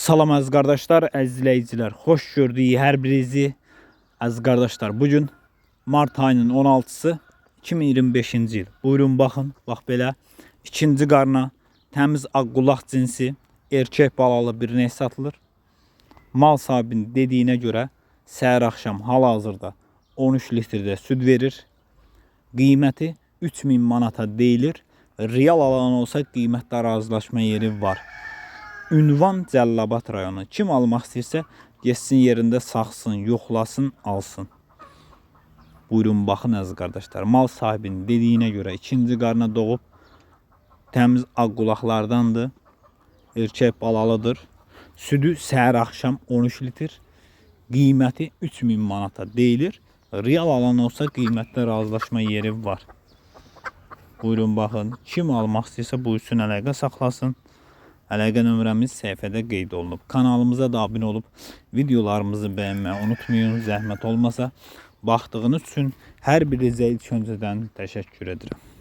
Salam əziz qardaşlar, əziz izləyicilər. Xoş gördük hər birinizi. Əziz qardaşlar, bu gün mart ayının 16-sı 2025-ci il. Buyurun baxın, bax belə ikinci qarna təmiz ağqulaq cinsi erkək balalı bir ney satılır. Mal sahibinin dediyinə görə səhər axşam hal-hazırda 13 litrdə süd verir. Qiyməti 3000 manata deyilir. Real alan olsa qiymətdə razılaşma yeri var. Ünvan Cəllabad rayonu. Kim almaq istəyirsə, getsin yerində saxsın, yoxlasın, alsın. Buyurun baxın əziz qardaşlar. Mal sahibinin dediyinə görə ikinci qarna doğub təmiz ağqulaqlardandır. Erkək balalıdır. Südü səhər axşam 13 litr. Qiyməti 3000 manata deyilir. Real alan olsa qiymətdə razılaşma yeri var. Buyurun baxın. Kim almaq istəyirsə buyursun əlaqə saxlasın. Əlaqə nömrəmiz səhifədə qeyd olunub. Kanalımıza da abunə olub videolarımızı bəyənməyi unutmayın. Zəhmət olmasa baxdığınız üçün hər birinizə ilk öncədən təşəkkür edirəm.